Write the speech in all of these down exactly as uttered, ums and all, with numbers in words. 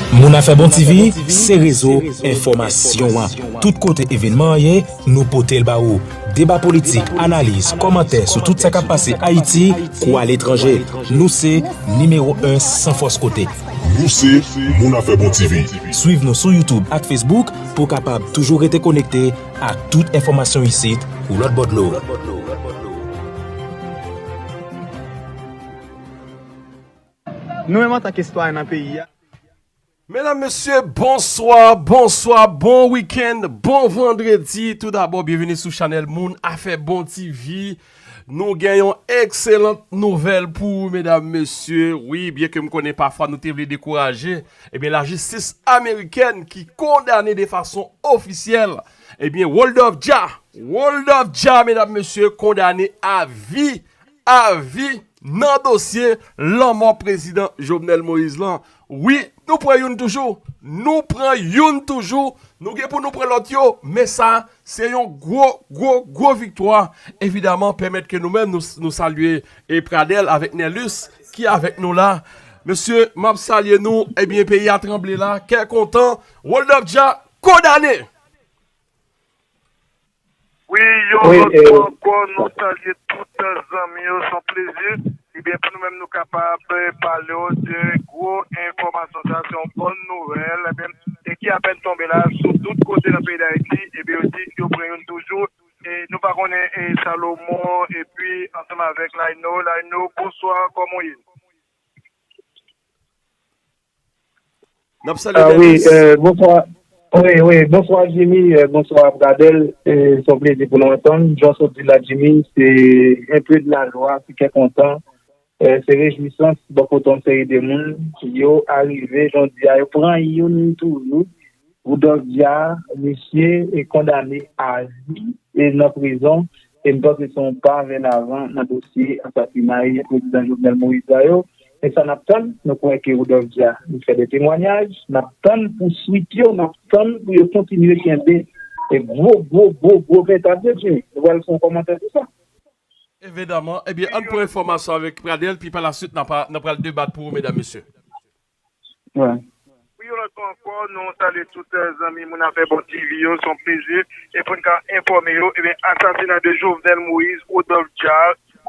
Moun Afè Bon T V, se rezo enfòmasyon an. Tout kote evènman an ye, nou pote l ba ou. Deba politik, analiz, kòmantè sou tout sa k ap pase Ayiti kou aletranje. Nou se nimewo en san fòs kote. Nou se Moun Afè Bon T V. Swiv nou sou YouTube ak Facebook pou w kapab toujou rete konekte ak tout enfòmasyon isit kou lòt bò dlo. Nou menm antanke sitwayen nan peyi a. Medam, mesye, bonswa, bonswa, bon wikenn, bon vandredi. Toudabò, byenveni sou chanèl Moun Afè Bon T V. Nou gen yon ekselan nouvèl pou ou, medam, mesye. Wi, byenke m konnen pafwa nou te vle dekouraje, ebyen, lajistis amerikèn ki kondane de fason ofisyèl, ebyen, Woldov Dja, Woldov Dja, medam, mesye, kondane a vi, a vi nan dosye lanmò prezidan Jovenel Moïse lan. Wi, nou pran youn toujou. Nou pran youn toujou. Nou gen pou nou pran lòt yo, men sa, se yon gwo, gwo, gwo viktwa. Evidaman, pèmèt ke nou menm, nou, nou salye e Pradel avèk Nèlus ki avèk nou la. Mesye, m ap salye nou. Ebyen, peyi a tranble la. Kè kontan. Woldov Dja, kondane! Wi, yon lòt fwa ankò, nou salye tout zanmi yo, se yon plezi. Ebyen, pou nou menm, nou kapab pale w de gwo enfòmasyon sa, se yon bòn nouvèl, ebyen, e ki apèn tonbe la, sou tout kote nan peyi Dayiti, ebyen, yo di yo pran youn toujou, e nou pa konnen, e Salomon, epi ansanm avèk Laino, Laino, bonswa, kòman w ye? N ap salye Dennis. Wi, bonswa. Wi, wi, bonswa Jimmy, bonswa Pradel. Se yon plezi pou nou antann. Jan w sot di la Jimmy, se un peu de la joie, se kè kontan, se rejwisans bò kote yon seri de moun. Yo arive, jan w di a, yo pran youn toujou. Woodolphe Dja, misye e kondane a vi e nan prizon, e m panse se yon pa vè lavan nan dosye asasinay prezidan Jovenel Moïse la yo. E sa n ap tann, nou kwè ke Woodolphe Dja li fè de temwanyaj, n ap tann pou swit yo, n ap tann pou yo kontinye kenbe e gwo, gwo, gwo, gwo pentad yo, Jimmy. Nou pral fè yon kòmantè sou sa. Evidaman. Ebyen, ann pran enfòmasyon avèk Pradel, pi pa la swit, n a pa, n a pral debat pou ou, medam, mesye. Wi. Wi, yon lòt fwa ankò, nou salye tout zanmi Moun Afè Bon T V yo, se yon plezi. E pou n ka enfòme yo, ebyen, asasina de Jovenel Moïse, Rodolphe Dja,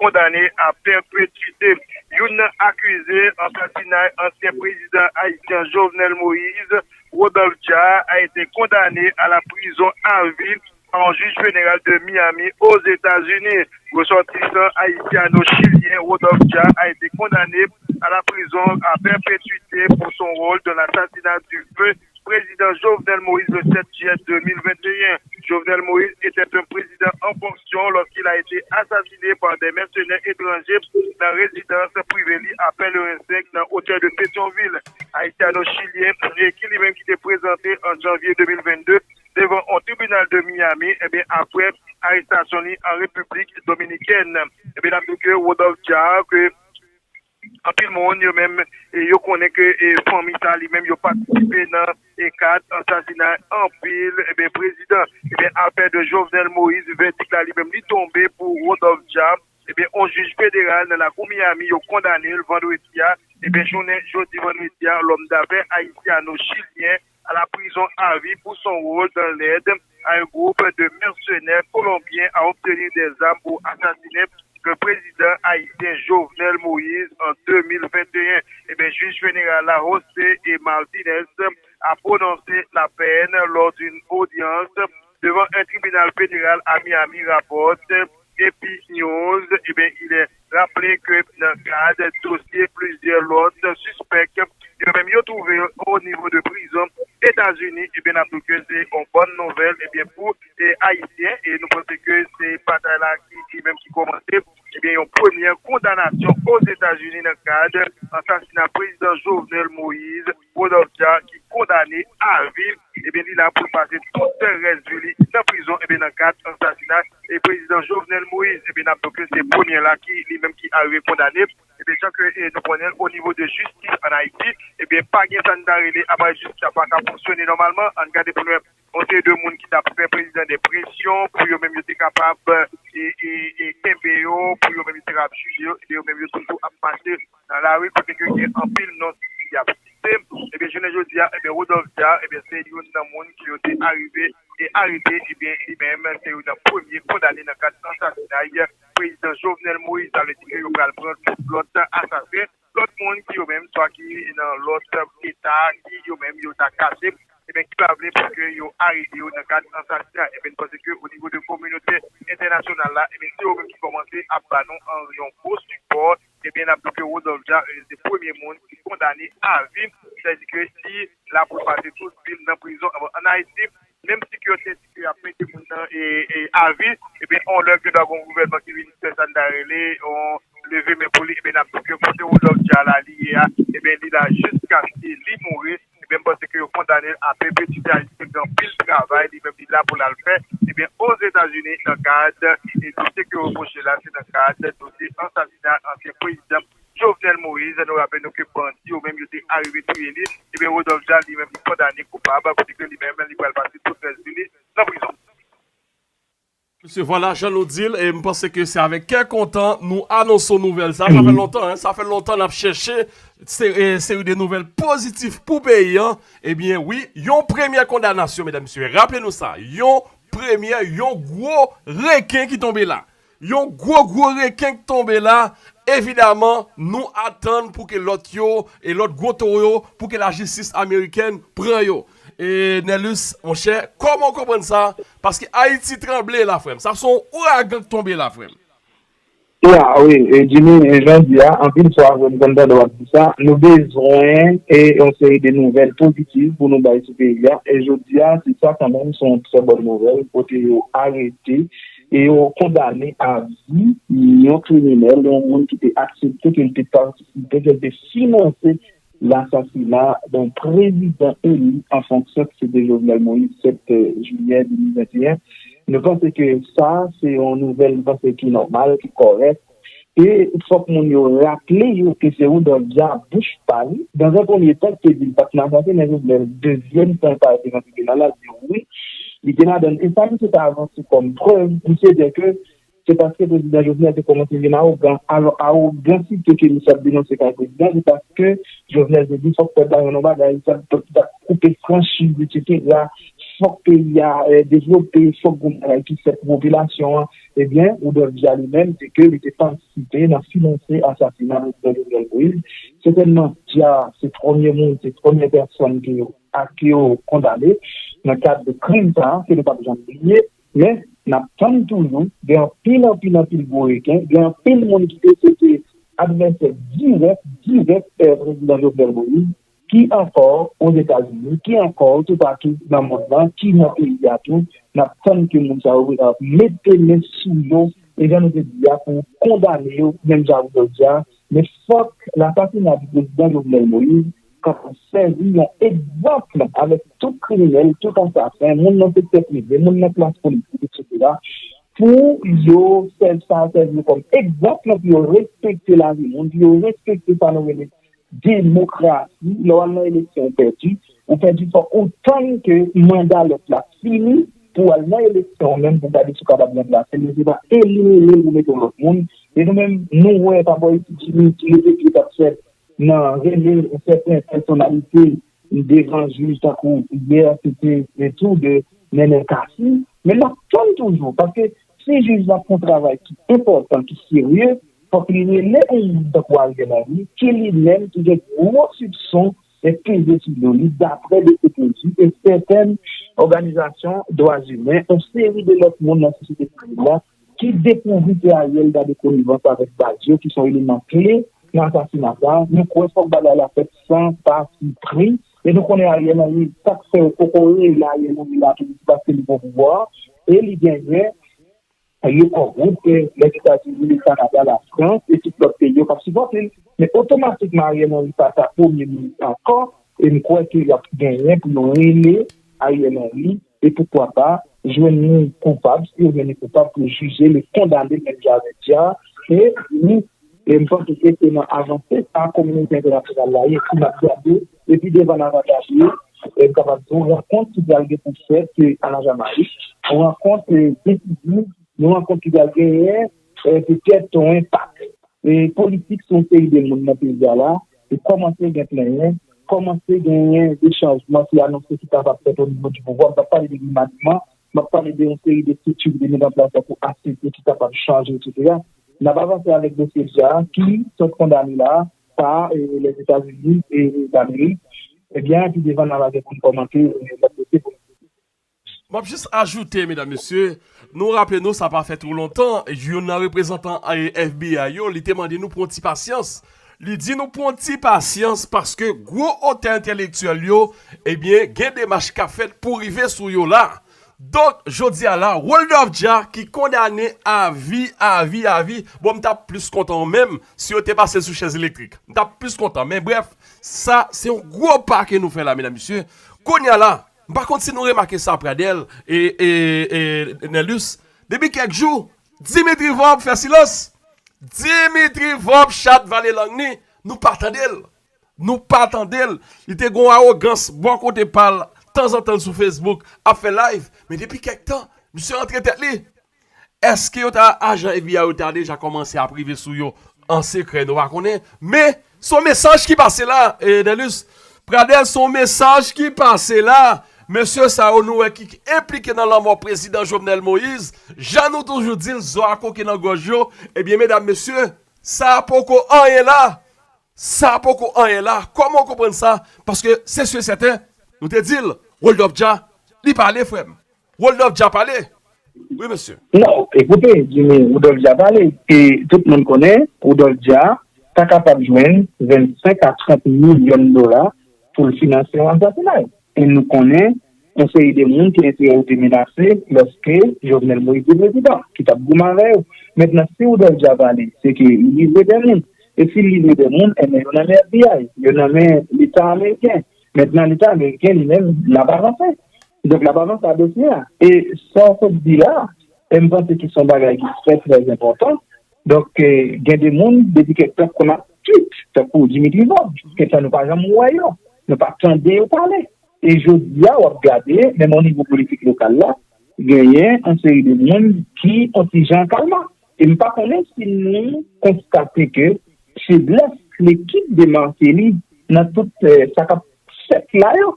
kondane a pèpetwite. Youn nan akize asasinay ansyen prezidan ayisyen Jovenel Moïse, Rodolphe Dja, a été condamné à la prison à vie par un juge fédéral de Miami, aux États-Unis. Ressortissant haïtiano-chilien, Rodolphe Dja a été condamné à la prison à perpétuité pour son rôle dans l'assassinat du feu président Jovenel Moïse le sept juillet deux mille vingt et un. Jovenel Moïse était un président en fonction lorsqu'il a été assassiné par des mercenaires étrangers dans résidence privée li à Pèleren cinq dans hôtel de Pétion-Ville. Haïtiano-chilien, ki li menm ki te prezante an janvye de mil vennde devan yon tribinal de Miami, ebyen, apre arestasyon li an Repiblik Dominikèn. Ebyen, n ap di ke Rodolphe Dja, ke anpil moun, yo menm, e yo konnen ke e fanmi sa li menm, yo patisipe nan e kad ansasinay anpil, ebyen, prezidan, ebyen, apre de Jovenel Moïse, vèdik la li menm, li tonbe pou Rodolphe Dja, ebyen, yon jij federal nan lakou Miami, yo kondane l vandredi a, ebyen, jounen jodi vandredi a, lòm dafè ayisyano-chilyen à la prison à vie pour son rôle dans l'aide à un groupe de mercenaires colombiens à obtenir des armes pour assassiner le président haïtien Jovenel Moïse en deux mille vingt et un. Ebyen, jij jeneral la, José E. Martinez, a prononcé la peine lors d'une audience devant un tribunal fédéral à Miami, rapporte A P News. Ebyen, il est rappelé que nan kad dosye plizyè lòt sispèk, yo menm yo twouve yo o nivo de prizon Etazini, ebyen, n ap di ke se yon bòn nouvèl, ebyen, pou e, Ayisyen, e nou panse ke se batay la ki, ki menm ki kòmanse, ebyen, yon premyè kondanasyon Ozetazini nan kad ansasina prezidan Jovenel Moïse, Rodolphe Dja, ki kondane a vi, ebyen, li la pou l pase tout rès vi li nan prizon, ebyen, nan kad ansasina e prezidan Jovenel Moïse, ebyen, n ap di ke se premye la ki, li menm ki arive kondane, ebyen, jan ke e, nou konnen l, o nivo de jistis ann Ayiti, ebyen, pa gen sa n ta rele aparèy jistis la pa ka fonksyone nòmalman, ann gade pou n wè yon seri de moun ki t ap fè prezidan de presyon pou yo menm yo te kapab e, e, e kenbe yo, pou yo menm yo te kapab jije yo, ebyen, yo menm yo toujou ap mache nan lari kote ke gen anpil non siyab. Ebyen, jounen jodi a, ebyen, Rodolphe Dia, ebyen, se youn nan moun ke yo te arive e arete, ebyen, li menm, se youn nan premye kondane nan kad ansasinay prezidan Jovenel Moïse. Sa vle di ke yo pral pran tout lòt asasen, lòt moun ki yo menm, swa ki nan lòt eta, ki yo menm, yo ta kache, ebyen, ki pa vle pou ke yo arete yo nan kad ansasinay. Ebyen, nou panse ke o nivo de kominote entènasyonal la, ebyen, se yo menm ki kòmanse ap ba nou an, yon gwo sipò. Ebyen, n ap di ke Rodolphe Dia, eh, se premye moun ki kondane a vi. Sètadi ke li la pou l pase tout vi l nan prizon. Bon, ann Ayiti, menm si ke yo te di ke y ap mete moun nan, eh, eh, a vi, ebyen, on lè gen dwa gen yon gouvènman ki vin fè sa n ta rele yon leve men pou li, ebyen, n ap di ke kote Rodolphe Dia la li ye a, ebyen, li la jiskaske li mouri. Ebyen, m panse ke yo kondane l a pèpetite, li te gen anpil travay, li menm li la pou l al fè. Ebyen, Ozetazini, nan kad, e dosye ke yo repwoche la, se nan kad dosye ansasina ansyen prezidan Jovenel Moïse. Nou raple nou ke bandi yo menm, yo te arive touye li. Ebyen, Rodolphe Dia, li menm, li kondane koupab, kote ke li menm, li pral pase tout rès vi li nan prizon. Mesye, vwala, jan nou di l, e m panse ke se avèk kè kontan nou anonse w nouvèl sa. Sa fè lontan, en, sa fè lontan n ap chèche se, e, seri de nouvèl pozitif pou peyi an. Ebyen, wi, yon premyè kondanasyon, medam, mesye. Raple nou sa, yon premyè, yon gwo reken ki tonbe la. Yon gwo, gwo reken k tonbe la. Evidaman, nou atann pou ke lòt yo e lòt gwo towo yo, pou ke lajistis amerikèn pran yo. E Nèlus, monchè, kòman w konprann sa? Paske Ayiti tranble la, frè m. Sa se yon ouragan k tonbe la, frè m. Ya, wi, e Jimmy, e jan w di a, anpil fwa, frè m, konn tande w ap di sa, nou bezwen e yon seri de nouvèl pozitiv pou nou bay sou peyi a. E jodi a, se sa kanmenm, se yon trè bòn nouvèl, kote yo arete e yo kondane a vi yon kriminèl, yon moun ki te aksepte ke l te patisipe, ke l te finanse lasasina yon prezidan eli an fonksyon ki se te Jovenel Moïse sèt jiyè de mil venteyen. Nou panse ke sa se yon nouvèl, nou panse ki nòmal, ki kòrèk. E fòk moun yo raple yo ke se Rodolphe Dia bouch pa li, dans un premier temps, ki te di l pa t nan asasina Jovenel, dezyèm tan l parèt devan tribinal la, l di wi, li te ladann. E sa misye te avanse kòm prèv, misye di ke se paske prezidan Jovenel te kòmanse vin awogan. Alò, awogansite ke misye ap denonse kay prezidan, se paske Jovenel te di fòk pèp la jwenn yon bagay, sa t ap koupe franchiz, etsetera. Fòk peyi a devlope, fòk gen yon bagay ki fèt pou popilasyon an. Ebyen, Rodolphe Dia li menm, se ke li te patisipe nan finanse asasina prezidan Jovenel Moïse. Sètènman, Dia se premye moun, se premye pèsòn ke yo ak yo kondane nan kad de krim sa a, ke nou p ap janm bliye. Men, n ap tann toujou, gen anpil, anpil, anpil gwo reken, gen anpil moun ki te, se te advèsè dirèk, dirèk, eh, prezidan Jovenel Moïse, ki ankò Ozetazini, ki ankò toupatou nan mond lan, ki nan peyi a tou, n ap tann ke moun sa yo, eh, mete men sou yo, e jan nou te di a, pou kondane yo, menm jan ak jodi a, men fòk lasasina di prezidan Jovenel Moïse kapab sèvi yon egzanp avèk tout kriminèl, tout asasen, moun nan sektè prive, moun nan klas politik, etsetera, pou yo sèvi sa, sèvi yo kòm egzanp pou yo respekte lavi moun, pou yo respekte sa nou rele demokrasi. Lè w al nan eleksyon, ou pèdi, ou pèdi fòk ou tann ke manda lòt la fini pou w al nan eleksyon menm pou gade si w kapab ranplase l, men se pa elimine l pou mete yon lòt moun. E nou menm, nou wè pa bò isit, Jimmy, ki repete k ap fèt nan rele sèten pèsonalite devan jij tankou yè, se te retou de Nènè Cassy. Men n ap tann toujou, paske si jij la fè yon travay ki enpòtan, ki serye, fòk li rele yon moun tankou Ariel Henry, ki li menm ki gen gwo sipson e peze sou do li, daprè de se ke di e sèten òganizasyon dwa imen, yon seri de lòt moun nan sosyete sivil la, ki dekouvri ke Ariel ta gen konivans avèk bandi yo, ki se yon eleman kle nan asasina sa a. Nou kwè fòk bagay la fèt san patipri. E nou konnen Ariel Henry, sa k fè yo poko rele Ariel Henry la toujou, se paske li gen pouvwa a. E li genyen Yo kò gwoup, Lèzetazini, Kanada, Lafrans e tout lòt peyi yo k ap sipòte l. Men otomatikman Ariel Henry pa ta premye minis ankò, e m kwè ke y ap genyen pou yo rele Ariel Henry, e poukwa pa jwenn li koupab, si yo jwenn li koupab pou yo jije l e kondane l menm jan avèk Dia, e li, e m panse ke se nan avanse sa kominote entènasyonal la ye, si n ap gade, epi devan n a va gade, e m kapab di w rankont ki pral gen pou fèt, e a la Jamayik, rankont, e desizyon, yon rankont ki pral genyen, e petèt yon enpak, e politik sou yon seri de moun nan peyi a la, e kòmanse gen plenyen, kòmanse genyen de chanjman ki anonse ki kapab fèt o nivo di pouvwa. M p ap pale de remaniman, m ap pale de yon seri de estrikti ki te met an plas la pou asepte ki kapab chanje, etsetera. N ap avanse avèk dosye Dja ki sot kondane la pa eh, Lèzetazini eh, Damerik. Ebyen, pi devan n ap gen pou n kòmante eh, lòt dosye pou nou. M ap jis ajoute, medam, mesye, nou raple nou sa pa fè twò lontan, youn nan reprezantan FBI yo, li te mande nou pou yon ti pasyans. Li di nou pou yon ti pasyans paske gwo otè entèlektyèl yo, ebyen, gen demach k ap fèt pou rive sou yo la. Donk, jodi a la, Rudolph Dja ki kondane a vi, a vi, a vi, bon, m t ap plis kontan menm si yo te pase l sou chèz elektrik. M t ap plis kontan. Men brèf, sa se yon gwo pa ke nou fè la, medam, mesye. Kounye a la, m pa konn si nou remake sa, Pradel e, e, e Nelus. Depi kèk jou, Dimitri Vorbe fè silans. Dimitri Vorbe chat vale lang ni, nou pa tande l. Nou pa tande l. Li te gen yon awogans bò kote pa l, tanzantan l sou Facebook, ap fè live. Men depi kèk tan, misye rantre tèt li. Èske yo ta ajan FBI yo ta deja kòmanse ap rive sou yo an sekrè, nou pa konnen. Men, se yon mesaj ki pase la, eh, Nelus. Pradel, se yon mesaj ki pase la. Mesye sa yo nou wè ki enplike nan lanmò prezidan Jovenel Moïse, jan nou toujou di l, zo a koke nan gòj yo, ebyen, medam, mesye, sa a poko anyen la. Sa a poko anyen la. Kòman w konprann sa? Paske se si e sèten, nou te di l, Rudolph Dja, li pale, frè m. Rudolph Dja pale. Wi, mesye. Non, ekoute, Jimmy, Rudolph Dja pale. E tout moun konnen, Rudolph Dja ta kapab jwenn vennsenk a trant milyon dola pou l finanse yon asasinay. E nou konnen yon seri de moun ki enterè yo te menase lòske Jovenel Moïse te prezidan, ki t ap goumen avè yo. Mentnan, si Rudolph Dja pale, se ke li livre de moun. E si l livre de moun, enben yo nan men FBI, yo nan men Leta ameriken. Mentnan, Leta ameriken li menm, l ap avanse. Donk, l ap avanse a dosye a. E sa w sot di la, e m panse ki se yon bagay ki trè, trè enpòtan. Donk, eh, gen de moun, depi kèk tan, konn ap twit, tankou Dimitri Vorbe, kèk tan nou pa janm wè yo, nou pa tande yo pale. E jodi a, w ap gade, menm o nivo politik lokal la, genyen yon seri de moun ki yon ti jan kalma. E m pa konnen si nou konstate ke feblès lekip de Martelly nan tout eh, sa k ap fèt la yo.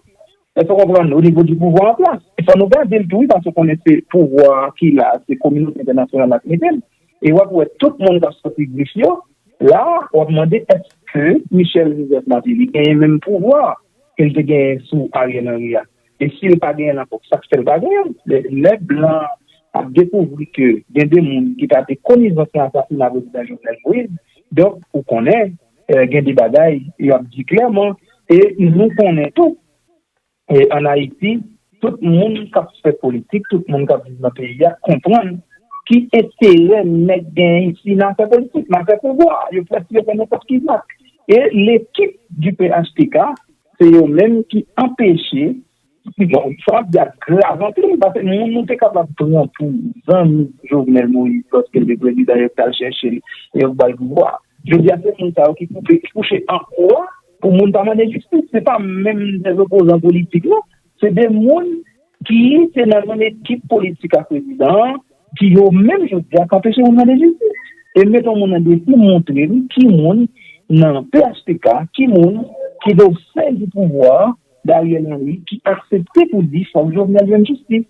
Èske w konprann? O nivo di pouvwa an plas. E fò nou gade l tou, wi, paske w konnen se pouvwa ki la, se kominote entènasyonal la ki mete l. E w ap wè tout moun k ap sòti grif yo, la, w ap mande èske Michel Joseph Martelly genyen menm pouvwa ke l te genyen sou Ariel Henry a. E si l pa genyen l ankò, sa k fè l pa genyen l? Lè, lè blan ap dekouvri ke gen de moun ki ta te konizans nan asasina prezidan Jovenel Moïse, donk, ou konnen, eh, gen de bagay y ap di klèman. E nou konnen tou, eh, ann Ayiti, tout moun k ap fè politik, tout moun k ap viv nan peyi a konprann ki enterè nèg genyen isi nan afè politik, nan afè pouvwa. Yo prèske fè nenpòt ki zak. E lekip di P H T K, se yo menm ki anpeche, bon, sa m ap di a grav anpil, paske moun nou te kapab pran pou zanmi Jovenel Moïse lòske l te prezidan, yo t al chèche l, e yo t ba l pouvwa. Jodi a, se moun sa yo ki koupe, ki kouche an kwa pou moun pa mande jistis. Se pa menm de opozan politik, non. Se de moun ki te nan menm ekip politik ak prezidan an, ki yo menm jodi a k anpeche moun mande jistis. E m mete yon moun an defi montre m ki moun nan P H T K, ki moun ki te o sen di pouvwa Dariel Henry, ki aksepte pou di fòk Jovenel jwenn jistis.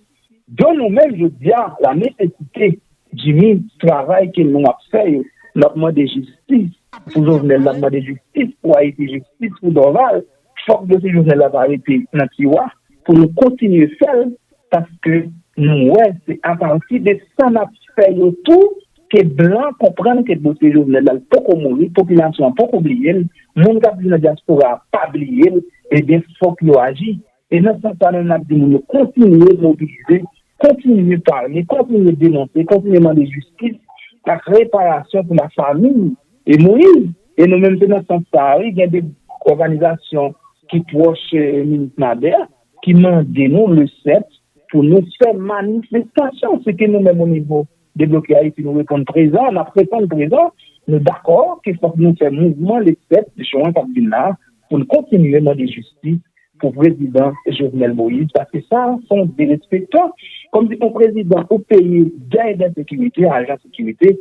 Donk nou menm jodi a, la nesesite, Jimmy, travay ke nou ap fè yo, n ap mande jistis pou Jovenel, n ap mande jistis pou Ayiti, jistis pou Dorval, fòk dosye Jovenel la pa rete nan tiwa pou nou kontinye fè l, paske nou wè se apati de sa n ap fè yo tou ke blan konprann ke dosye Jovenel la l poko mouri, popilasyon an poko bliye l, moun k ap viv nan dyaspora a pa bliye l, ebyen fòk yo aji. E nan sans sa menm n ap di moun yo kontinye mobilize, kontinye pale, kontinye denonse, kontinye mande jistis ak reparasyon pou lafanmi e Moïse. E nou menm se nan sans sa a wi, gen de òganizasyon ki pwòch eh, minis Nader ki mande nou le sèt pou nou fè manifestasyon. Se ke nou menm o nivo Debloke Ayiti nou reponn prezan, n ap reponn prezan, nou dakò ke fòk nou fè mouvman le sèt jen k ap vin la pou n kontinye mande jistis pou prezidan Jovenel Moïse, paske sa se yon derespektan. Kòmsi yon prezidan ou peye dèyè de sekirite, ajan sekirite,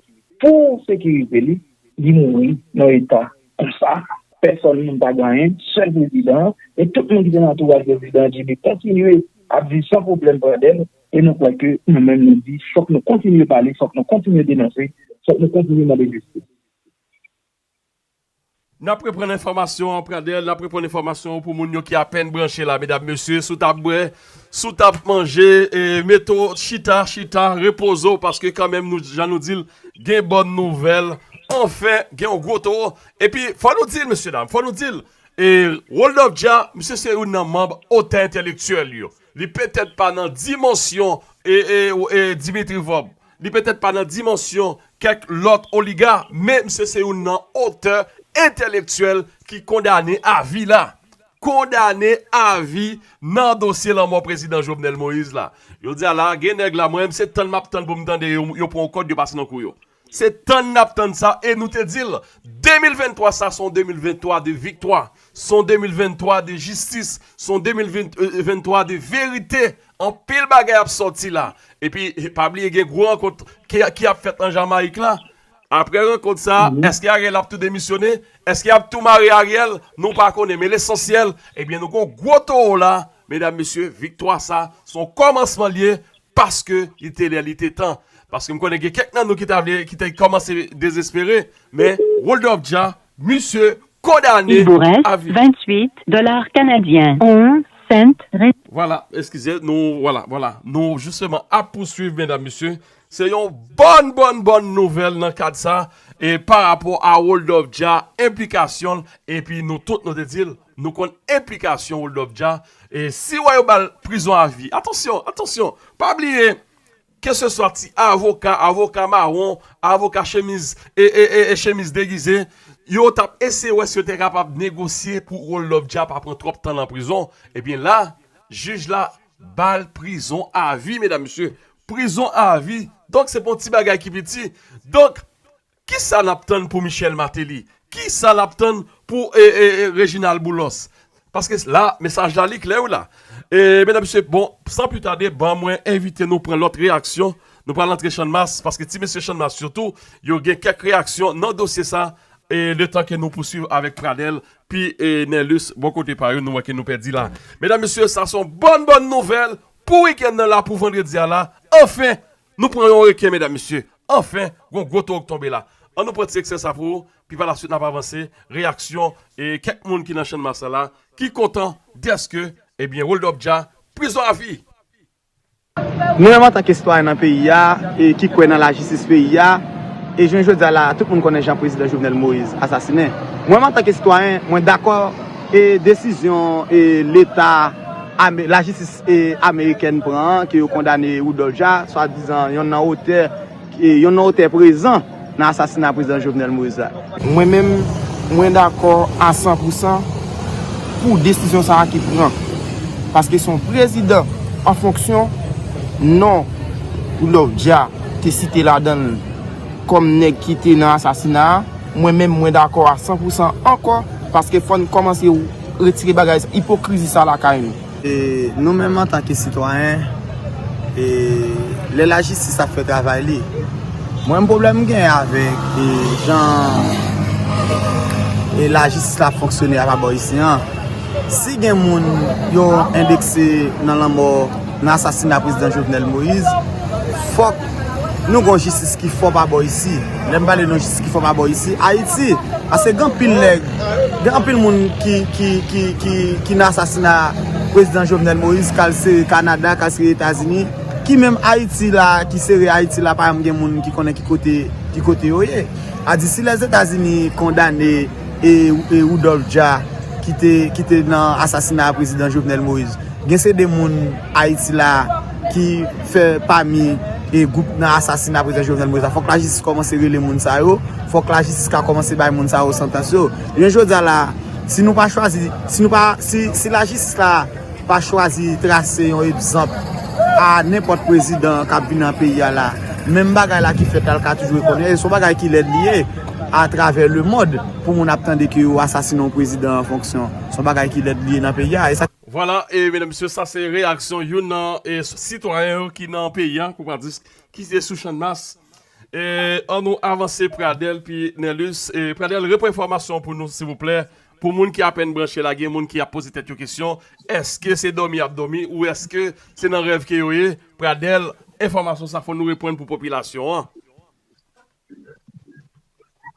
pou sekirize li, li mouri nan eta konsa. pèsòn moun pa gen anyen, sèl prezidan an, e tout moun ki te nan antouraj prezidan an, Jimmy, kontinye ap viv san pwoblèm Pradèl, e nou kwè ke nou menm nou di, fòk nou kontinye pale, fòk nou kontinye denonse, fòk nou kontinye mande jistis. N ap reprann enfòmasyon an, Pradèl, n ap reprann enfòmasyon an pou moun yo ki apèn branche la, medam, mesye, si w t ap bwè, si w t ap manje, e, mete w chita, chita, repoze w, paske kanmenm, nou, jan nou di l, gen bòn nouvèl, anfen, gen yon gwo towo. Epi, fò nou di l, mesye dam, fò nou di l, e, Rhodolphe Dja, misye se youn nan manm otè entèlektyèl yo. Li petèt pa nan dimansyon e, e, e Dimitri Vorbe. Li petèt pa nan dimansyon kèk lòt oliga, men misye se youn nan otè entèlektyèl ki kondane a vi la. Kondane a vi nan dosye lanmò prezidan Jovenel Moïse la. Jodi a la, gen nèg la, mwen menm se tann m ap tann pou m tande yo, yo pran yon kòd, yo pase nan kou yo. Se tann n ap tann sa e nou te di l, de mil venntwa sa se yon de mil venntwa de viktwa, se yon de mil venntwa de jistis, se yon de mil venntwa de verite. Anpil bagay ap sòti la. Epi, pa bliye gen gwo rankont ki, ki ap fèt an Jamayik la. Apre rankont sa, èske Ariel ap tou demisyone? Èske y ap tou mare Ariel? Nou pa konnen. Men lesansyèl, ebyen, nou gon gwo towo la. Medam, mesye, viktwa sa, se yon kòmansman l ye, paske li te lè, li te tan. Paske m konnen gen kèk nan nou ki ta vle, ki te kòmanse dezespere, men Rhodolphe Dja, misye, kondane a vi. Il vous reste vingt-huit dollars canadiens, onze cents. Vwala, eskize, nou, vwala, vwala. Nou, jisteman, ap pouswiv, medam, mesye. Se yon bòn, bòn, bòn nouvèl nan kad sa, e pa rapò a Rhodolphe Dja, enplikasyon l, epi nou tout, nou te di l, nou konn enplikasyon Rhodolphe Dja, e si w wè yo ba l prizon a vi, atansyon, atansyon, pa bliye, keseswa ti avoka, avoka mawon, avoka chemiz, e, e, e, e chemiz degize, yo t ap eseye wè si yo te kapab negosye pou Rhodolphe Dja pa pran twòp tan nan prizon. Ebyen la, jij la ba l prizon a vi, medam, mesye. Prizon a vi. Donk, se pa yon ti bagay ki piti. Donk, kisa n ap tann pou Michel Martelly? Kisa n ap tann pou e, e, e, Reginald Boulos? Paske la, mesaj la, li klè, wi, la. E, medam, mesye, bon, san pli tade, ban mwen envite nou pran lòt reyaksyon. Nou pral antre Channmas, paske ti mesye Channmas, sitou, yo gen kèk reyaksyon nan dosye sa, e letan ke nou pouswiv avèk Pradèl, pi e Nelus, bò kote pa yo, nou wè ke nou pèdi la. Medam, mesye, sa se yon bòn, bòn nouvèl pou wikenn nan la, pou vandredi a la. Anfen, nou pran yon reken, medam, mesye. Anfen, gon gwo towo k tonbe la. Ann nou pran ti ekstrè sa pou ou, pi pa la swit n ap avanse, reyaksyon e kèk moun ki nan Channmas la, ki kontan dèske, ebyen, Rhodolphe Dja, prizon a vi. Nou menm antanke sitwayen nan peyi a, e ki kwè nan lajistis peyi a, e jounen jodi a la, tout moun konnen jan prezidan Jovenel Moïse asasinen. Mwen menm antanke sitwayen, mwen dakò e desizyon e leta, ame, lajistis e amerikèn pran an, ke yo kondane Rudolph Jah, swadizan yonn nan otè, e yonn nan otè prezan nan asasina prezidan Jovenel Moïse la. Mwen menm, mwen dakò a san pou san pou desizyon sa a ki pran. Paske se yon prezidan an fonksyon, non Rudolph Jah te site ladan l kòm nèg ki te nan asasina a. Mwen menm, mwen dakò a san pou san ankò, paske fò n kòmanse retire bagay sa, ipokrizi sa lakay nou. E nou menm antanke sitwayen, e lè lajistis ap fè travay li, mwen menm pwoblèm m gen avèk e jan e lajistis la ap fonksyone apa bò isi an. Si gen moun yo endekse nan lanmò, nan asasina prezidan Jovenel Moïse, fòk nou gon jistis ki fò pa bò isi. Lè m pale nou jistis ki fò pa bò isi, Ayiti. Paske gen anpil nèg, gen anpil moun ki, ki, ki, ki, ki nan asasina prezidan Jovenel Moïse, k al sere Kanada, k al sere Etazini, ki menm Ayiti la, ki sere Ayiti la, pa janm gen moun ki konnen ki kote, ki kote yo ye. A di si Lèzetazini kondane e, e Rudolph Jah ki te, ki te nan asasina prezidan Jovenel Moïse, gen se de moun Ayiti la ki fè pami e gwoup nan asasina prezidan Jovenel Moïse la. Fòk lajistis kòmanse rele moun sa yo. Fòk lajistis ka kòmanse bay moun sa yo santans yo. Jounen jodi a la, si nou pa chwazi, si nou pa, si, si lajistis la pa chwazi trase yon egzanp a nenpòt prezidan k ap vin nan peyi a la, menm bagay la ki fèt la, l ka toujou rekonnen. E se yon bagay ki lèd li ye atravè lemond pou moun ap tande ke yo asasine yon prezidan an fonksyon. Se yon bagay ki lèd li ye nan peyi a. E sa Vwala, e medam, mesye, sa se reyaksyon youn nan e, sitwayen yo ki nan peyi a, kou pa di, ki te sou Channmas. E, ann nou avanse Pradel, pi Nelus. E, Pradel, repran enfòmasyon pou nou, silvouplè. Pou moun ki apèn branche la, gen moun ki ap poze tèt yo kesyon, èske se dòmi y ap dòmi ou èske se nan rèv ke yo ye? Pradèl, enfòmasyon sa fò nou reprann pou popilasyon an.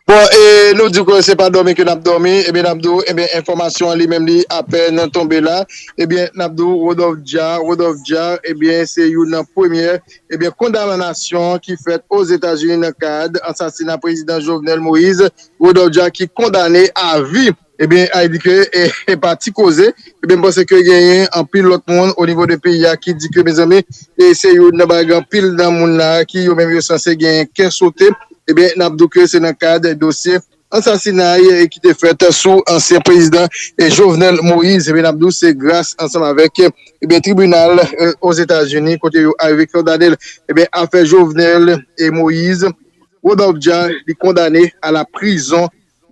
Bon, e nou di ke se pa dòmi ke n ap dòmi, ebyen n ap di w, ebyen enfòmasyon an li menm li apèn tonbe la. Ebyen n ap di w Rodolphe Jarre, Rodolphe Jarre, ebyen se youn nan premyè, ebyen kondanasyon ki fèt Ozetazini nan kad ansasina prezidan Jovenel Moïse, Rodolphe Jarre ki kondane a vi. Ebyen, a di ke e, e pa ti koze. Ebyen, m panse ke genyen anpil lòt moun o nivo de peyi a ki di ke, mezanmi, e se youn nan bagay anpil nan moun la ki yo menm yo sanse genyen kè sote. Ebyen, n ap di w ke se nan kad dosye ansasinay e ki te fèt sou ansyen prezidan e Jovenel Moïse. Ebyen, n ap di w se gras ansanm avèk ebyen tribinal e Ozetazini kote yo arive kondane l. Ebyen, afè Jovenel e Moïse, Rodolphe Jarre li kondane a la prizon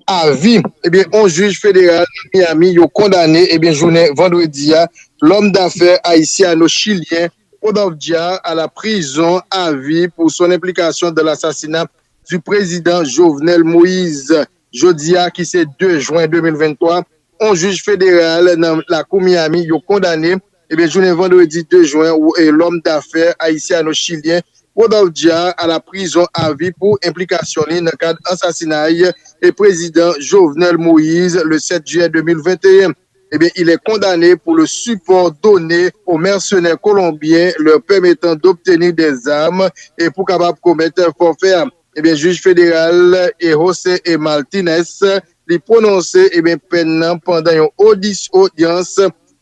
a vi. Ebyen, yon jij federal nan Miami yo kondane ebyen jounen vandredi a lòm dafè ayisyano-chilyen Rodolphe Jarre a la prizon a vi pou son enplikasyon dan lasasina di prezidan Jovenel Moïse. Jodi a ki se de jwen de mil venntwa, yon jij federal nan lakou Miami yo kondane ebyen jounen vandredi de jwen e lòm dafè ayisyano-chilyen Rodolphe Jarre a la prizon a vi pou enplikasyon li nan kad ansasinay e prezidan Jovenel Moïse le sept juillet deux mille vingt et un. Eh bien, il est condamné pour le support donné aux mercenaires colombiens leur permettant d'obtenir des armes et pour capable commettre forfait. Eh bien, jij federal e José e Martinez li pwononse ebyen pèn nan pandan yon odis odyans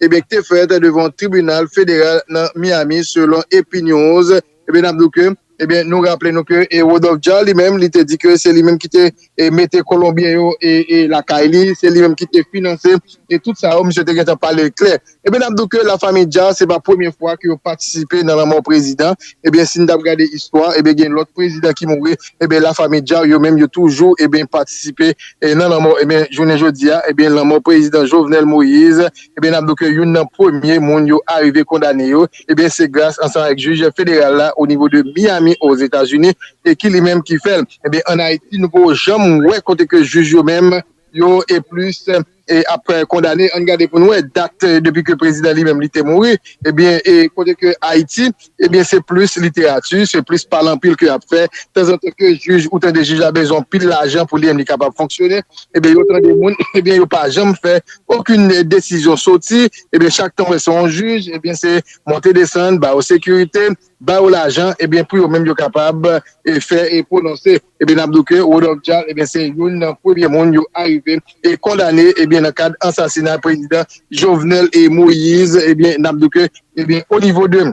ebyen ki te fèt devan tribinal federal nan Miami selon A P News. Ebyen n ap di w ke ebyen nou raple nou ke e Rodolphe Jarre li menm li te di ke se li menm ki te e mete kolonbyen yo e e lakay li, se li menm ki te finanse e tout sa yo misye te gentan pale klè. Ebyen n ap di w ke lafanmi Jarre se pa premye fwa ke yo patisipe nan lanmò prezidan. Ebyen si n t ap gade istwa ebyen gen lòt prezidan ki mouri ebyen lafanmi Jarre yo menm yo toujou ebyen patisipe e nan lanmò ebyen jounen jodi a ebyen lanmò prezidan Jovenel Moïse ebyen n ap di w ke youn nan premye moun yo arive kondane yo ebyen se gras ansanm avèk jij federal la o nivo de Miami Ozetazini e ki li menm ki fè l. Ebyen ann Ayiti nou poko janm wè kote ke jij yo menm yo e plis e ap kondane. Ann gade pou n wè dat depi ke prezidan li menm li te mouri. Ebyen e kote ke Ayiti ebyen se plis literati, se plis pale anpil ke y ap fè. Tanzantan ke jij ou tande jij la bezwen anpil lajan pou li menm li kapab fonksyone. Ebyen yo tande moun ebyen yo pa janm fè okenn desizyon soti. Ebyen chak tan w wè se yon jij ebyen se monte desann, ba yo sekirite, ba yo lajan ebyen pou yo menm yo kapab e fè e pwononse. Ebyen n ap di w ke Rodolphe Jarre ebyen se youn nan premye moun yo arive e kondane ebyen nan kad ansasina prezidan Jovenel e Moïse. Ebyen n ap di w ke ebyen o nivo de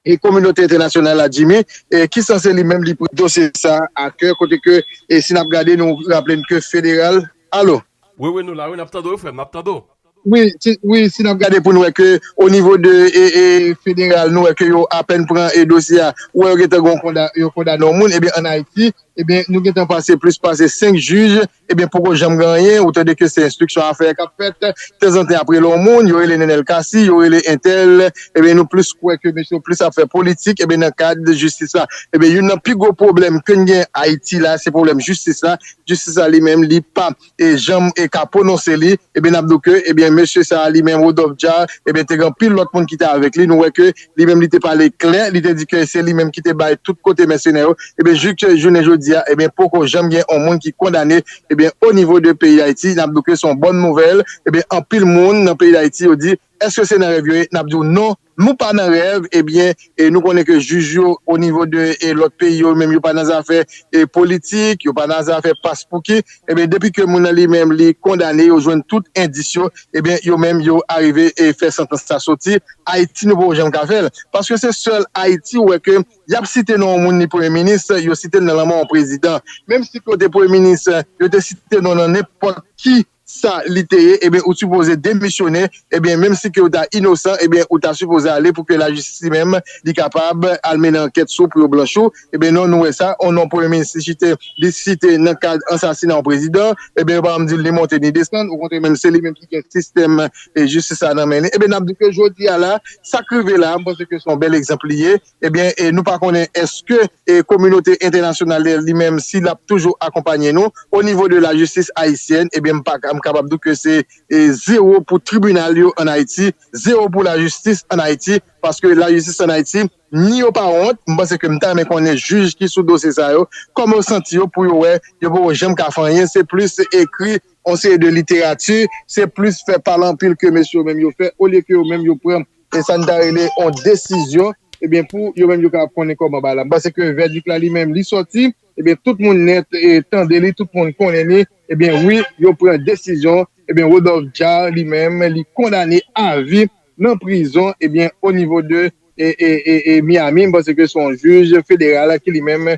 e kominote entènasyonal la Jimmy e ki sanse li menm li pran dosye sa a kè kote ke e si n ap gade nou raple n ke federal. Alo. Wi wi nou la wi n ap tande w frè m n ap tande w. Wi, si, wi, si n ap gade pou n wè ke o nivo de e, e, federal, nou wè ke yo apèn pran e dosye a, ou wè yo gentan gon konda, yo kondane yon moun, ebyen ann Ayiti, ebyen nou gentan pase plis pase senk jij, ebyen poko janm gen anyen, ou tande ke se enstriksyon afè k ap fèt, tanzantan y ap rele yon moun, yo rele Nenel Cassy, yo rele entèl, ebyen nou plis kwè ke mesye yo plis ap fè politik, ebyen nan kad jistis la. Ebyen youn nan pi gwo pwoblèm ke n gen Ayiti la, se pwoblèm jistis la, jistis la li menm li pa e janm e ka pwononse li, ebyen n ap di w ke ebyen mesye sa a li menm Rodolphe Jarre ebyen te gen anpil lòt moun ki te avèk li, nou wè ke li menm li te pale klè, li te di ke se li menm ki te bay tout kote mèsenè yo, ebyen jis jounen jodi a ebyen poko janm gen yon moun ki kondane ebyen o nivo de peyi Dayiti, n ap di w ke se yon bòn nouvèl, ebyen anpil moun nan peyi Dayiti yo di èske se nan rèv yo ye, n ap di w non. Nou pa nan rèv, ebyen e nou konnen ke jij yo o nivo de e lòt peyi yo menm yo pa nan zafè e politik, yo pa nan zafè pas pou ki, ebyen depi ke moun nan li menm li kondane, yo jwenn tout endis yo, ebyen yo menm yo arive e fè santans sa soti. Ayiti nou poko janm ka fè l, paske se sèl Ayiti ou wè ke y ap site non yon moun li premye minis, yo site l nan lanmò yon prezidan. Menm si ke yo te premye minis, yo te site non nan nenpòt ki sa li te ye, ebyen ou sipoze demisyone, ebyen menm si ke ou ta inosan, ebyen ou ta sipoze ale pou ke lajistis li menm li kapab al mennen ankèt sou pou yo blanchi w. Ebyen non, nou wè sa, yon non premye minis li site, li site nan kad ansasina yon prezidan, ebyen yo pa janm di l ni monte ni desann, okontrè menm se li menm ki gen sistèm e jistis la nan men li. Ebyen n ap di ke jodi a la, sa k rive la, m panse ke se yon bèl egzanp li ye, ebyen e nou pa konnen èske e kominote entènasyonal li menm si l ap toujou akonpanye nou o nivo de lajistis ayisyèn, ebyen m pa ka m kapab di w ke se e, zewo pou tribinal yo ann Ayiti, zewo pou lajistis ann Ayiti, paske lajistis ann Ayiti, ni yo pa wont, m panse ke m ta renmen konnen jij ki sou dosye sa yo, kòman yo santi yo pou yo wè, yo poko janm ka fè anyen, se plis ekri yon seri de literati, se plis fè pale anpil ke mesye yo menm yo fè, olye ke yo menm yo pran e sa n ta rele yon desizyon, ebyen, pou yo menm yo kapab konnen kòman bagay la. M panse ke vèdik la li menm, li sòti, ebyen, tout moun nèt e tande li, tout moun konnen li, ebyen, wi, yo pran desizyon, ebyen, Rodolphe Jaar li menm, li kondane a vi nan prizon, ebyen, o nivo de e, e, e, e Miami, m panse ke se yon jij federal ki li menm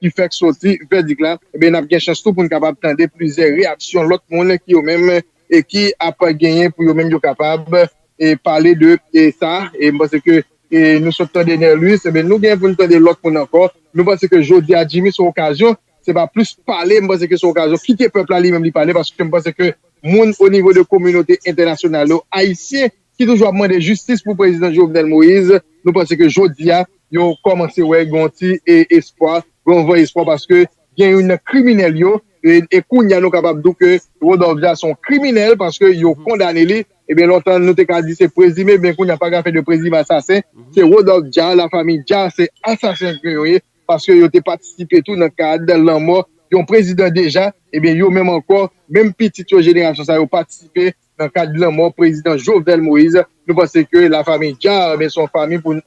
ki fèk soti vèdik la, ebyen, n ap gen chans tou pou n kapab tande plizyè reyaksyon lòt moun ki yo menm e ki ap genyen pou yo menm yo kapab e pale de e sa. E m panse ke e nou sot tande Nerlus, ebyen, nou gen pou n tande lòt moun ankò. Nou panse ke jodi a, Jimmy, se yon okazyon, se pa plis pale, m panse ke se yon okazyon kite pèp la li menm li pale, paske m panse ke moun o nivo de kominote entènasyonal yo, ayisyen, ki toujou ap mande jistis pou prezidan Jovenel Moïse, nou panse ke jodi a, yo kòmanse wè gen yon ti e, espwa, gen yon van espwa, paske gen youn nan kriminèl yo, e, e kounye a nou kapab di w ke Rodolphe Jaar se yon kriminèl, paske yo kondane li, ebyen, lontan nou te ka di se prezime, men kounye a pa ka fè de prezime asasen, se Rodolphe Jaar, lafanmi Jaar, se asasen ke yo ye, paske yo te patisipe tou nan kad lanmò yon prezidan deja, ebyen, yo menm ankò, menm pitit yo, jenerasyon sa yo patisipe nan kad lanmò prezidan Jovenel Moïse. Nou panse ke lafanmi Jaar, ebyen, se yon fanmi pou,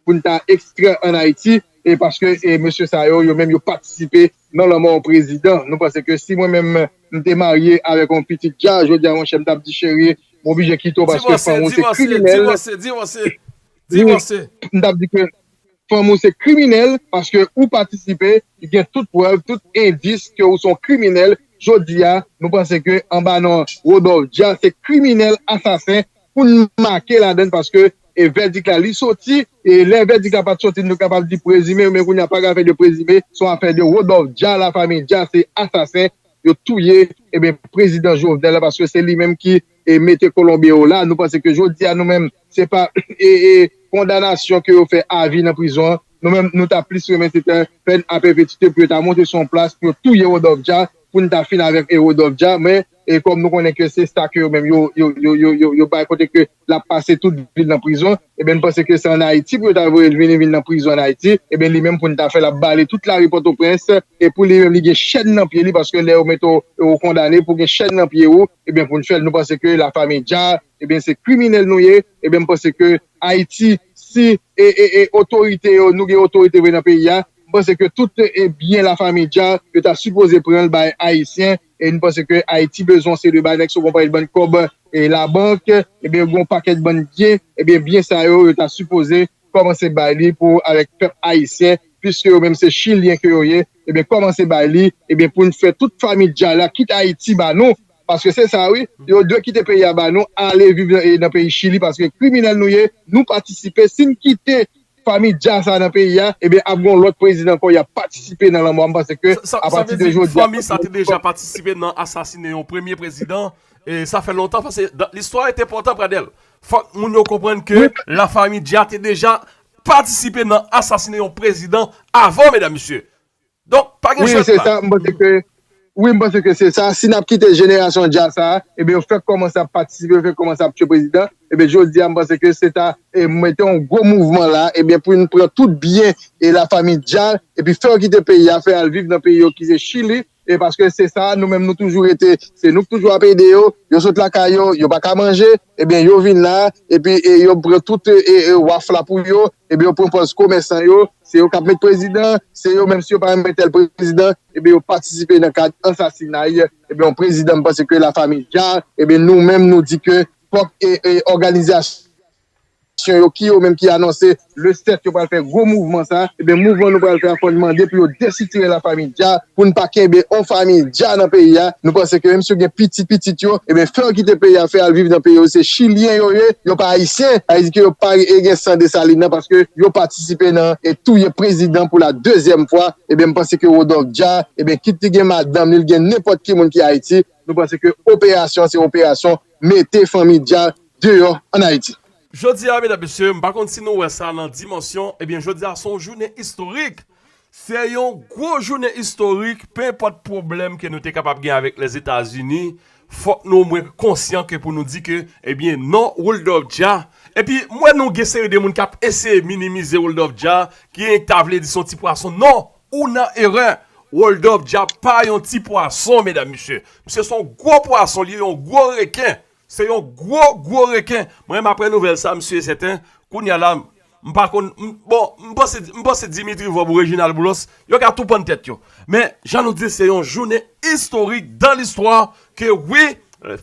pou n ta ekstrè ann Ayiti, e paske e mesye sa yo, yo menm yo patisipe nan lanmò yon prezidan. Nou panse ke si mwen menm m te marye avèk yon pitit Jaar, jodi a, monchè, m t ap di, cheri, m oblije kite w paske fanm ou se kriminèl. Divorce, divorce, divorce. M t ap di ke fanm ou se kriminèl paske ou patisipe, gen tout prèv, tout endis ke ou se yon kriminèl. Jodi a, nou panse ke anba non Rodolphe Jaar, se kriminèl, asasen, pou n make ladann paske e vèdik la li soti, e lè vèdik la pa t soti, nou kapab di prezime, men kounye a pa ka fè de prezime, se yon afè de Rodolphe Jaar, lafanmi Jaar, se asasen, yo touye, ebyen, prezidan Jovenel la, paske se li menm ki e mete Kolonbyen yo la. Nou panse ke jodi a nou menm, se pa e, e kondanasyon ke yo fè a vi nan prizon an. Nou menm, nou ta plis renmen se te pèn a pèpetite pou yo ta monte sou yon plas pou yo touye Rodolphe Jaar, pou n ta fin avèk e Rodolphe Jaar. Men, e kòm nou konnen ke se sa ke yo menm yo, yo, yo, yo, yo, yo bay kote ke l ap pase tout vi l nan prizon, ebyen, n panse ke se ann Ayiti pou yo ta voye l vini, vin nan prizon ann Ayiti, ebyen, li menm pou n ta fè l ap bale tout lari Pòtoprens, e pou li menm li gen chèn nan pye li, paske lè yo mete w, yo kondane pou gen chèn nan pye ou, ebyen, pou n fè l, nou panse ke lafanmi Jaar, ebyen, se kriminèl nou ye, ebyen, m panse ke Ayiti, si e, e, e otorite yo, nou gen otorite vre nan peyi a, m panse ke tout e byen lafanmi Jaar, yo ta sipoze pran l bay Ayisyen, e nou panse ke Ayiti bezwen se de bay nèg sou konpayi bann kòb e labank, ebyen, gen yon pakèt bann byen, ebyen, byen sa yo, yo ta sipoze kòmanse bay li pou avèk pèp ayisyen, piske yo menm se Chilyen ke yo ye, ebyen, kòmanse bay li, ebyen, pou n fè tout fanmi Jaar la kit Ayiti ba nou, paske se sa, wi, yo dwe kite peyi a ba nou, ale viv nan, nan peyi Chili, paske kriminèl nou ye, nou patisipe, si n kite fanmi Jaar sa nan peyi a, ebyen, ap gen yon lòt prezidan ankò, y ap patisipe nan lanmò a. M panse ke apati de jodi a, fanmi sa te deja patisipe nan asasinen yon premye prezidan. E sa fè lontan, paske dans l'histoire est important, Pradel. Fòk moun yo konprann ke lafanmi Jaar te deja patisipe nan asasinen yon prezidan avan, medam, mesye. Donk, pa gen chans la. Wi, se sa, m panse ke, wi, m panse ke se sa. Si n ap kite jenerasyon Jaar sa a, ebyen, yo fèk kòmanse ap patisipe, yo fèk kòmanse ap tiye prezidan. Ebyen, jodi a, m panse ke se ta e mete yon gwo mouvman la, ebyen, pou n pran tout byen e lafanmi Jaar, epi fè yo kite peyi a, fè al viv nan peyi yo ki se Chili, e paske se sa, nou menm nou toujou rete, se nou k toujou ap ede yo, yo sot lakay yo, yo pa ka manje, ebyen yo vin la, epi e yo pran tout e, e, e waf la pou yo, ebyen yo pran pòz komèsan yo, se yo k ap met prezidan, se yo menm si yo pa renmen tèl prezidan, ebyen yo patisipe nan kad ansasinay, ebyen yon prezidan, m panse ke lafanmi Jaar, ebyen nou menm nou di ke fòk e, e òganizasyon yo ki yo menm ki anonse le sèt yo pral fè gwo mouvman sa, ebyen mouvman nou pral fè a fò n mande pou yo desitire lafanmi Jaar, pou n pa kenbe yon fanmi Jaar nan peyi a. Nou panse ke menm si yo gen pitit pitit yo, ebyen fè yo kite peyi a, fè al viv nan peyi yo, se Chilyen yo ye, yo pa Ayisyen, sa vle di ke yo pa e gen san Desalin nan paske yo patisipe nan e touye prezidan pou la dezyèm fwa, ebyen m panse ke Rodolphe Jaar, ebyen kit li gen madanm li, li gen nenpòt ki moun ki Ayiti, nou panse ke operasyon se operasyon mete fanmi Jaar deyò ann Ayiti. Jodi a, medam, mesye, m pa konn si nou wè sa nan dimansyon, ebyen, jodi a se yon jounen istorik. Se yon gwo jounen istorik, pe enpòt pwoblèm ke nou te kapab gen avèk Lèzetazini, fòk nou omwen konsyan ke pou nou di ke, ebyen, non, Rudolph Jah. Epi, m wè nou gen seri de moun k ap eseye minimize Rudolph Jah, ki ta vle di se yon ti pwason. Non, ou nan erè. Rudolph Jah pa yon ti pwason, medam, mesye. Misye se yon gwo pwason, li yon gwo reken. Se yon gwo, gwo reken. Mwen menm, apre nouvèl sa, m si e sèten, kounye a la, m pa konn, m, bon, m panse, m panse Dimitri Vorbe ou Reginald Boulos, yo ka tou pann tèt yo. Men, jan nou di, se yon jounen istorik dan listwa ke, wi,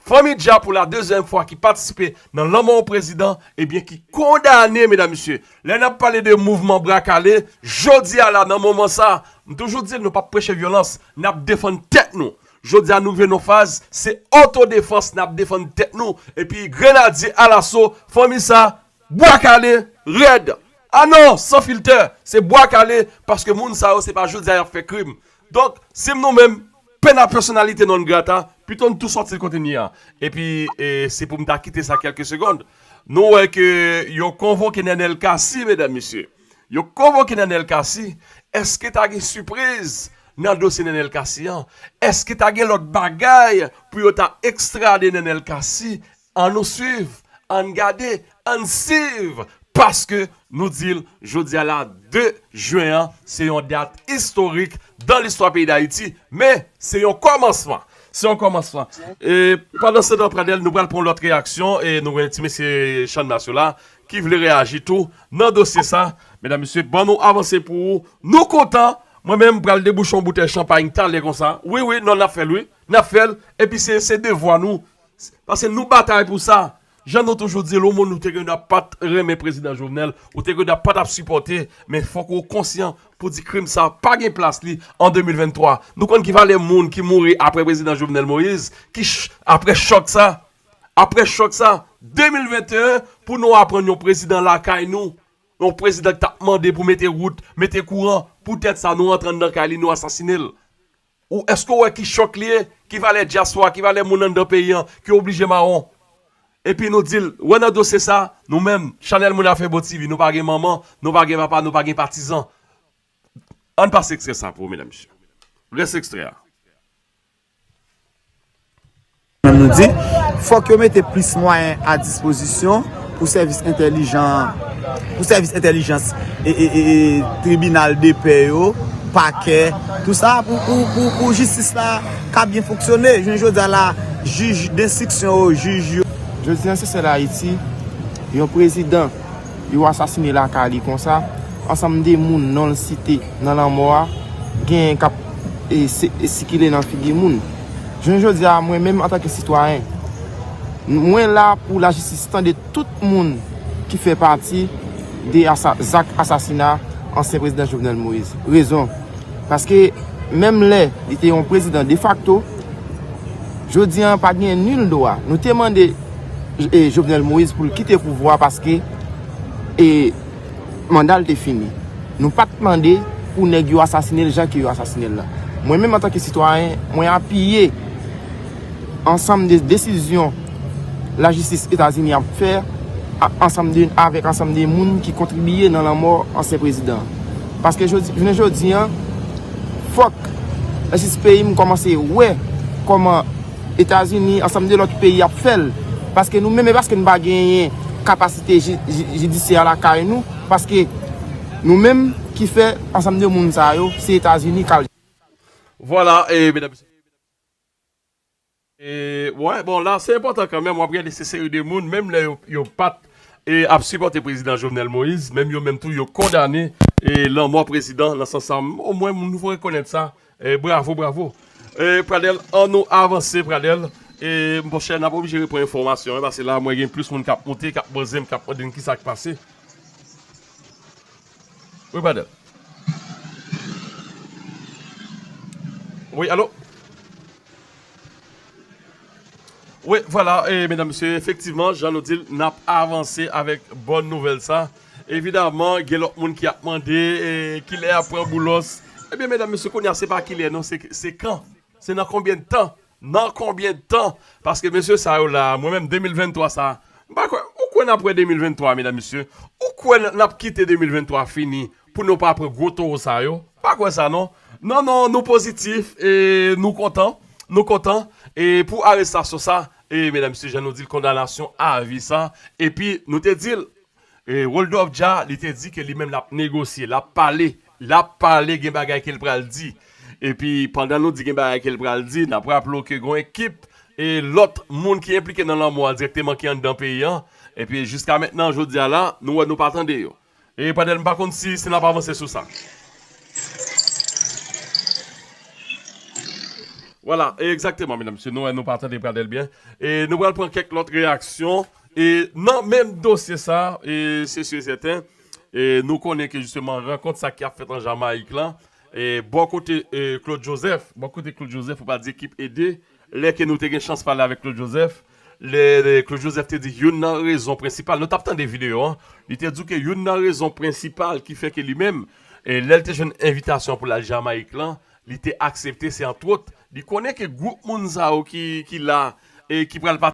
fanmi Jah pou la dezyèm fwa ki patisipe nan lanmò yon prezidan, ebyen, ki kondane, medam, mesye. Lè n ap pale de mouvman Bwa Kale, jodi a la, nan moman sa, m toujou di l, nou p ap preche vyolans, n ap defann tèt nou. Jodi a, nou rive nan faz, se otodefans, n ap defann tèt nou. Epi, grenadye alaso, fanmi sa, Bwa Kale, rèd. A non, san filtè, se Bwa Kale, paske moun sa yo, se pa jodi a y ap fè krim. Donk, si m nou menm, pena personalite non grata, pito n tou sòti l kote n ye a. Epi, e, se pou m ta kite sa kèlke segonn. Nou wè ke yo konvoke Nenel Cassy, medam, mesye. Yo konvoke Nenel Cassy. Èske ta gen sipriz nan dosye Nenel Cassy an? Èske ta gen lòt bagay pou yo ta ekstrade Nenel Cassy? Ann nou swiv, ann gade, ann siv, paske nou di l, jodi a la, de jen an, se yon dat istorik dan listwa peyi Dayiti, men se yon kòmansman. Se yon kòmansman. E pandan se tan, Pradel, nou pral pran lòt reyaksyon, e nou gen ti mesye Channmas yo la, ki vle reyaji tou nan dosye sa. Medam, mesye, ban nou avanse pou ou. Nou kontan. Mwen menm, m pral debouche yon boutèy chanpay talè konsa. Wi, wi, non, n ap fè l, wi. N ap fè l. Epi se, se devwa nou. Paske nou batay pou sa. Jan nou toujou di l, yon moun nou te gen dwa pa t renmen prezidan Jovenel, ou te gen dwa pa t ap sipòte, men fòk ou konsyan pou di krim sa pa gen plas li an de mil venntwa. Nou konn ki valè moun ki mouri apre prezidan Jovenel Moïse, ki ch-, apre chòk sa, apre chòk sa, de mil venteyen, pou nou aprann yon prezidan lakay nou, yon prezidan ki t ap mande pou mete wout, mete kouran, poutèt sa nou antre anndan kay li, nou asasine l. Ou èske w wè ki chòk li ye, ki valè dyaspora, ki valè moun anndan peyi an, ki oblije mawon? Epi nou di l, wè nan dosye sa, nou menm, chanèl Moun Afè Bon T V, nou pa gen manman, nou pa gen papa, nou pa gen patizan. Ann pase ekstrè sa pou ou, medam, mesye. Rès ekstrè a. Menm nou di, fòk yo mete plis mwayen a dispozisyon pou sèvis entèlijan, pou sèvis entèlijans e, e, e, e tribinal de pè yo, pakè, tou sa pou, pou, pou, pou jistis la ka byen fonksyone. Jounen jodi a la, jij denstriksyon yo, jij yo. Jodi a, se sèl Ayiti, yon prezidan yo asasine lakay li konsa, ansanm de moun non l site nan lanmò a, genyen k ap, e, se, e, sikile nan figi moun. Jounen jodi a, mwen menm antanke sitwayen, mwen la pou lajistis tande tout moun ki fè pati de asa-, zak asasina ansyen prezidan Jovenel Moïse. Rezon, paske menm lè li te yon prezidan defakto, jodi a pa gen nil dwa. Nou te mande, e, Jovenel Moïse pou l kite pouvwa paske, e, manda l te fini. Nou pa t mande pou nèg yo asasine l jan ke yo asasine l la. Mwen menm antanke sitwayen, mwen apiye ansanm de desizyon lajistis Etazini ap fè a-, ansanm de, avèk ansanm de moun ki kontribiye nan lanmò ansyen prezidan an. Paske jodi, jounen jodi a, fòk lajistis peyi m kòmanse wè kòman Etazini, ansanm de lòt peyi ap fè l. Paske nou menm, e paske nou pa genyen kapasite ji-, ji-, jidisyè lakay nou, paske nou menm ki fè ansanm de moun sa yo, se Etazini k al. Vwala, e, medam, mesye. E, wè, bon, la, se enpòtan kanmenm, w ap gade se seri de moun, menm lè yo, yo pa t, e, ap sipòte prezidan Jovenel Moïse, menm yo menm tou, yo kondane, e, lanmò prezidan, nan sans sa, omwen, nou fò rekonèt sa, e, bravo, bravo. E, Pradel, an nou avanse, Pradel, e, monchè, n ap oblije repran enfòmasyon, wi, paske la, mwen gen plis moun k ap monte, k ap banze m, k ap mande m kisa k pase. Wi, Pradel. Wi, alo? Wi, vwala, e, medam, mesye, efektivman, jan nou di l, n ap avanse avèk bòn nouvèl sa. Evidaman, gen lòt moun ki ap mande, e, kilè y ap pran Boulos. Ebyen, medam, mesye, kounye a, se pa kilè, non, se, se kan. Se nan konbyen tan? Nan konbyen tan? Paske mesye sa yo la, mwen menm de mil venntwa sa, m pa kwè, ou kwè n ap wè de mil venntwa, medam, mesye? Ou kwè n, n ap kite de mil venntwa fini pou nou pa pran gwo towo sa yo? Pa kwè sa, non. Non, non, nou pozitif, e nou kontan, nou kontan. E pou arestasyon sa, e medam mesye, jan nou di l, kondanasyon avi sa, epi nou te di l, e Roldòf Dja, li te di ke li menm l ap negosye, l ap pale, l ap pale, gen bagay ke l pral di. Epi pandan nou di gen bagay ke l pral di, n ap raple w ke gen yon ekip e lòt moun ki enplike nan lanmò a dirèkteman ki anndan peyi an. Epi jiska mentnan, jodi a la, nou wè nou pa tande yo. E Pradèl, m pa konn si, si n ap avanse sou sa. Vwala, egzakteman, medam mesye, nou wè nou pa tande Pradèl byen. E nou pral pran kèk lòt reyaksyon. E nan menm dosye sa, e se si e sèten, e nou konnen ke jisteman rankont sa ki ap fèt an Jamayik la, e bò kote e Claude Joseph, bò kote Claude Joseph, ou pa di ekip ede, lè ke nou te gen chans pale avèk Claude Joseph, lè, lè Claude Joseph te di youn nan rezon prensipal, nou t ap tande videyo an, li te di ke youn nan rezon prensipal ki fè ke li menm, e lè l te jwenn envitasyon pou l al Jamayik lan, li te aksepte, se antwòt, li konnen ke gwoup moun sa yo ki, ki la, e ki pral